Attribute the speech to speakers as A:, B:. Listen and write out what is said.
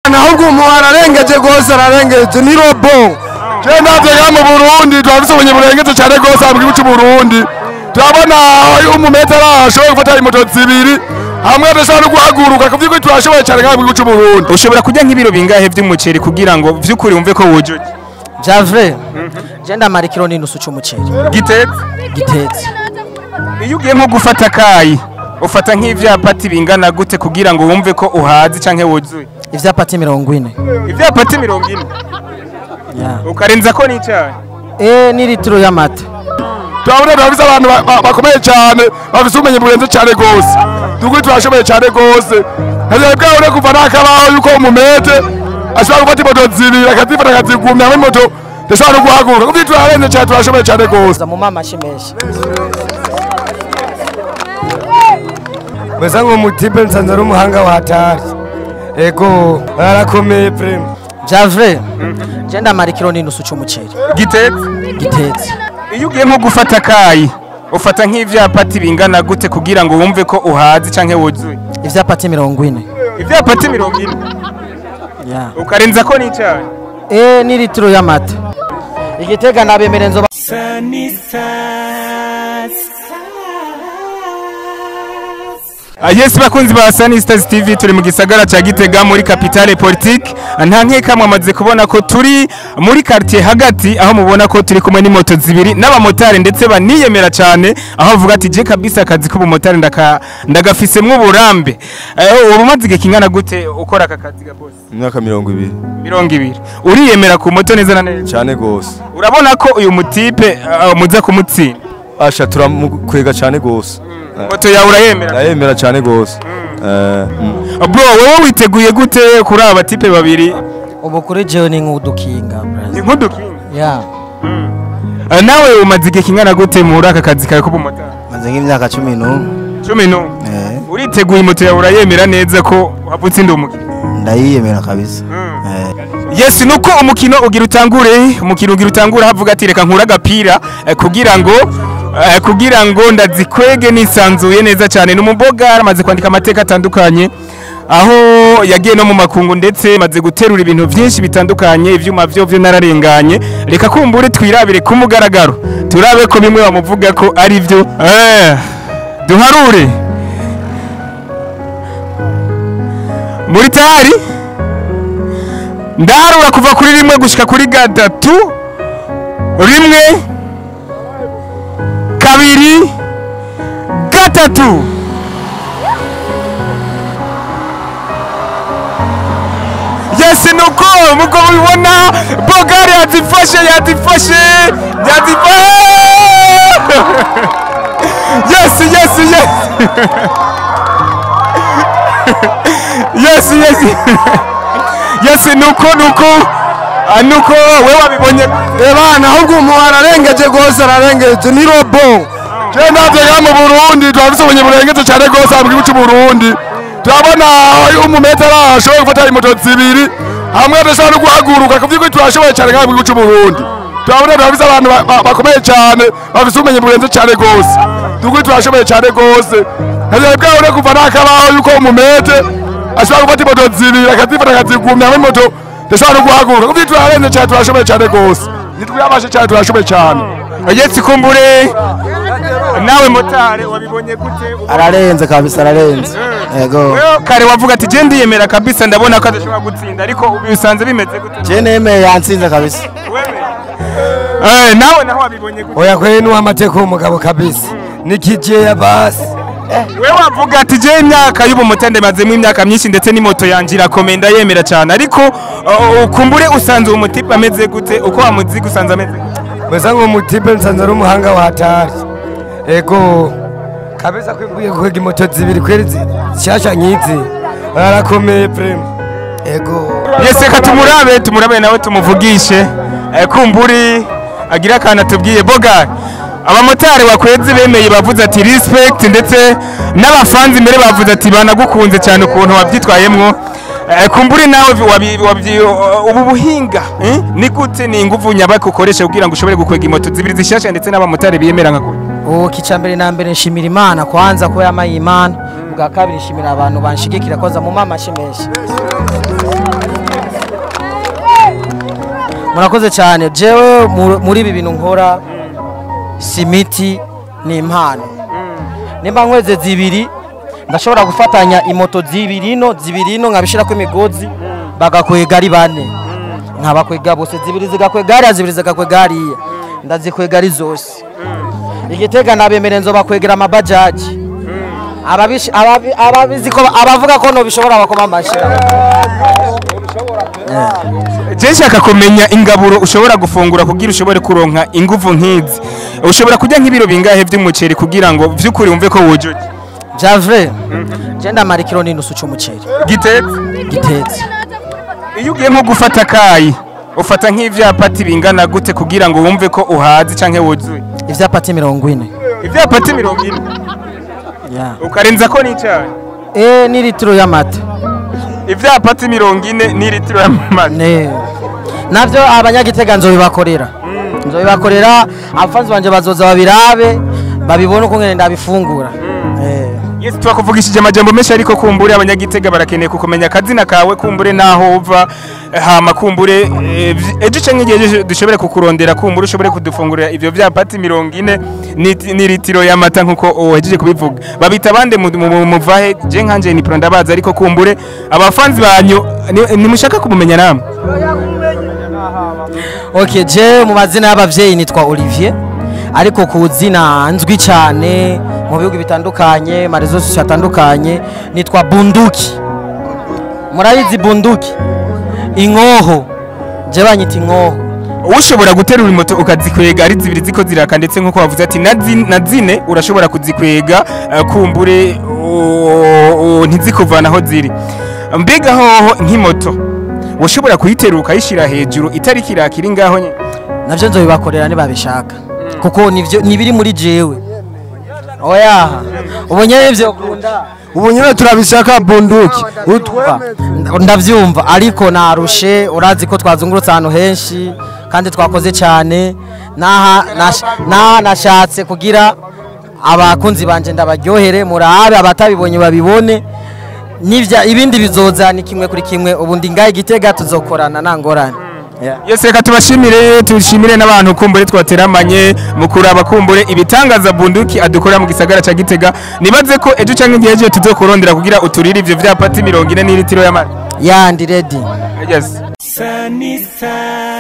A: Ebana ahubwo umuntu ararengeje gose, ararengeje ni robo.
B: Je ndavye mu Burundi twafise ubunyamurengeze cyane gose mu gihugu cy'u Burundi. Turabona umumetara ashoboye gufata imoto zibiri hamwe adashobora no guhaguruka kuvyuko turashoboye cyane mu gihugu cy'u Burundi.
C: Ushobora kurya nk'ibiro bingahe vy'umuceri kugira ngo vy'ukuri wumve ko wujuje?
D: Javre, je ndamara ikiro n'inusu c'umuceri.
C: Gitetse?
D: Gitetse.
C: Iyo ugiye nko gufata kayi, ufata nk'ivyapati bingana gute kugira ngo wumve ko uhaze canke wuzuye?
D: Ivyapati 40.
C: Ivyapati 40?
D: Yeah.
C: Ukarenza ko n'icayi?
D: Ni litiro y'amata.
B: Turabona turafise abantu bakomeye cyane, bafise ubumenyi burenze cyane gose. Dukuri turashoboye cyane gose. Ntabwo bwabone kuva nakabaho yuko umumete ashobora gufata imoto zibiri akazifata akazigumya hamwe imoto ndashobora no guhaguruka. Kuko turarenze cyane, turashoboye cyane gose.
D: Mu mama shimeshi.
A: Mwesa ngo mutipe nsanze ari umuhanga wa hatari. Ego arakomeye prime.
D: Javre, je ndamara ikiro n'inusu c'umuceri.
C: Gitetse?
D: Gitetse.
C: Iyo ugiye nko gufata kayi, ufata nk'ivyapati bingana gute kugira ngo wumve ko uhaze canke wuzuye?
D: Ivyapati 40.
C: Ivyapati 40?
D: Yeah.
C: Ukarenza ko n'icayi?
D: Ni litiro y'amata. Igitega nabemere nzoba.
C: Yes, bakunzi ba Sunny Stars TV, turi mu gisagara ca Gitega muri capitale politique. Nta nkeka mwamaze kubona ko turi muri quartier hagati, aho mubona ko turi kumwe n'imoto zibiri n'abamotari ndetse baniyemera cyane, aho avuga ati je kabisa akazi k'ubumotari ndagafisemwo uburambe. Ubu umaze igihe kingana gute ukora aka kazi ga boss?
E: Imyaka 20.
C: 20. Uriyemera ku moto neza na neza?
E: Cyane gose.
C: Urabona ko uyu mutipe muza kumutsinda?
E: Asha turamukwega cyane gose.
C: Moto yawe urayemera?
E: Ndayemera cyane gose.
C: Bro, wewe witeguye gute kuri aba tipe babiri?
D: Ubu kuri jewe ni nk'udukinga, brother.
C: Ni nk'udukinga?
D: Yeah.
C: Nawe umaze igihe kingana gute muri aka kazi kawe k'ubumotari?
F: Maze nk'imyaka 11.
C: 11? Uriteguye moto yawe urayemera neza ko wapfutsinda umukino?
F: Ndayiyemera kabisa.
C: Yes, nuko umukino ugira utangure, umukino ugira utangure havuga ati reka nkura agapira kugira ngo ndazikwege nisanzuye neza cyane. N'umuboga amaze kwandika amateka atandukanye, aho yagiye no mu makungu ndetse maze guterura ibintu byinshi bitandukanye, ivyuma byo byo nararenganye. Reka kumbure twirabire ku mugaragaro, turabe ko bimwe bamuvuga ko ari byo. Duharure muri tari, ndaharura kuva kuri rimwe gushika kuri gatatu. 1 2 3. Yes, nuko muko mubibona Bogari yazifashe. Yes. Yes, nuko nuko wewe wabibonye.
A: Ebana ahubwo umuntu ararengeje gose, ararengeje ni robo.
B: Je ndavye mu Burundi twafise ubunyamurengeze cyane gose mu gihugu cy'u Burundi. Turabona umumetara ashoboye gufata imoto zibiri hamwe adashobora no guhaguruka kuvyuko turashoboye cyane mu gihugu cy'u Burundi. Turabona turafise abantu bakomeye cyane, bafise ubumenyi burenze cyane gose. Dukuri turashoboye cyane gose. Ntabwo bwabone kuva nakabaho yuko umumete ashobora gufata imoto zibiri akazifata akazigumya hamwe imoto ndashobora no guhaguruka kuvyuko turarenze cyane, turashoboye cyane gose. Nitwiyabashe cyane, turashoboye cyane.
C: Yes, kumbure nawe motari wabibonye gute?
F: Ararenze kabisa, ararenze. Yego.
C: Wewe kare wavuga ati je ndiyemera kabisa, ndabona ko adashobora gutsinda, ariko ubisanze bimeze gute?
F: Je nemeye yantsinze kabisa.
C: Nawe naho wabibonye gute?
A: Oya kweli ni amateko umugabo kabisa. Nikije ya basi.
C: Wewe wavuga ati je imyaka y'ubumotari mazemo imyaka myinshi ndetse n'imoto yanje irakomenda yemera cyane, ariko ukumbure usanze umutipe ameze gute? Uko wamuzi gusanze ameze gute?
A: Mwesa ngo mutipe nsanze ari umuhanga wa hatari. Ego kabisa kwimbuye kwega imoto zibiri kweli zishasha nkizi. Arakomeye prime. Ego.
C: Yes, reka tumurabe nawe tumuvugishe. Kumburi agira akana tubwiye. Boga abamotari bakweze bemeye bavuze ati respect, ndetse n'abafanzi imbere bavuze ati banagukunze cyane ukuntu wabyitwayemwo. Kumburi nawe ubu buhinga ni gute, ni inguvu nyabako ukoresha kugira ngo ushobore gukwega imoto zibiri zishasha ndetse n'abamotari biyemera nka gute?
D: Kicambere na mbere nshimira Imana kwanza ko yamaye Imana, ubwa kabiri nshimira abantu banshigikira kwanza mu mama shimeshi. Murakoze cyane. Jewe muri ibi bintu nkora simiti ni impano. Nimba nkweze zibiri ndashobora gufatanya imoto zibiri no zibiri no nkabishirako imigozi bagakwega ari bane, nkabakwega bose, zibiri zigakwega hariya, zibiri zigakwega hariya, ndazikwega ari zose. Igitega nabemere nzobakwegera amabajaji. Ababizi ko abavuga ko no bishobora bakoma amashira.
C: Je nshaka kumenya ingaburo ushobora gufungura kugira ushobore kuronka inguvu nk'izi. Ushobora kurya nk'ibiro bingahe vy'umuceri kugira ngo vy'ukuri wumve ko wujuje?
D: Javre, je ndamara ikiro n'inusu c'umuceri
C: gitetse.
D: Gitetse.
C: Iyo ugiye nko gufata kayi ufata nk'ivyapati bingana gute kugira ngo wumve ko uhaze canke wuzuye?
D: Ivyapati 40.
C: Ivyapati 40?
D: Yeah.
C: Ukarenza ko n'icayi?
D: Ni litiro y'amata.
C: Ivyapati 40 ni litiro y'amata.
D: Ne. Navyo abanyagitega nzobibakorera. Nzobibakorera, abafanzi banje bazoza babirabe, babibone uko ngene ndabifungura.
C: Yes, twakuvugishije amajambo menshi ariko kumbure abanyagitega barakeneye kukumenya akazina kawe, kumbure naho uva, hama kumbure ejo canke igihe dushobore kukurondera, kumbure ushobore kudufungurira ivyo vyapati 40 ni litiro y'amata nkuko uhejeje kubivuga. Babita bande muvahe? Je nkanje ni pro ndabaza, ariko kumbure abafanzi banyu nimushaka kumumenya namwe.
D: Okay, je mu mazina y'abavyeyi nitwa Olivier, ariko ku zina nzwi cyane mu bihugu bitandukanye, marezo sosio atandukanye, nitwa Bunduki. Murayizi Bunduki? Inkoho. Je banyita inkoho.
C: Ushobora guterura imoto ukazikwega ari zibiri ziko ziraka, ndetse nkuko wavuze ati na zine urashobora kuzikwega, kumbure ntizikuvana aho ziri. Mbega hoho nk'imoto ushobora kuyiterura ukayishira hejuru itari kirakiri ngaho nyene?
D: Navyo nzobibakorera nibabishaka, kuko nivyo nibiri muri jewe. Oya, ubu nyene ivyo kunda
A: ubu nyene turabishaka Bunduki.
D: Ndavyumva, ariko narushe, urazi ko twazungurutse ahantu henshi kandi twakoze cyane. Naha nashatse kugira abakunzi banje ndabaryohere, murabe abatabibonye babibone. Nivya ibindi bizoza ni kimwe kuri kimwe. Ubu ndi ngahe Gitega tuzokorana nta ngorane.
C: Yes, reka tubashimire, tushimire n'abantu kumbure twateramanye mu kuraba kumbure ibitangaza Bunduki adukora mu gisagara ca Gitega. Nibaze ko ejo canke igihe ejo tuzokurondera kugira uturire ivyo vyapati 40 n'ilitiro y'amata.
D: Yeah, ndi ready.
C: Yes.
G: Sunny side.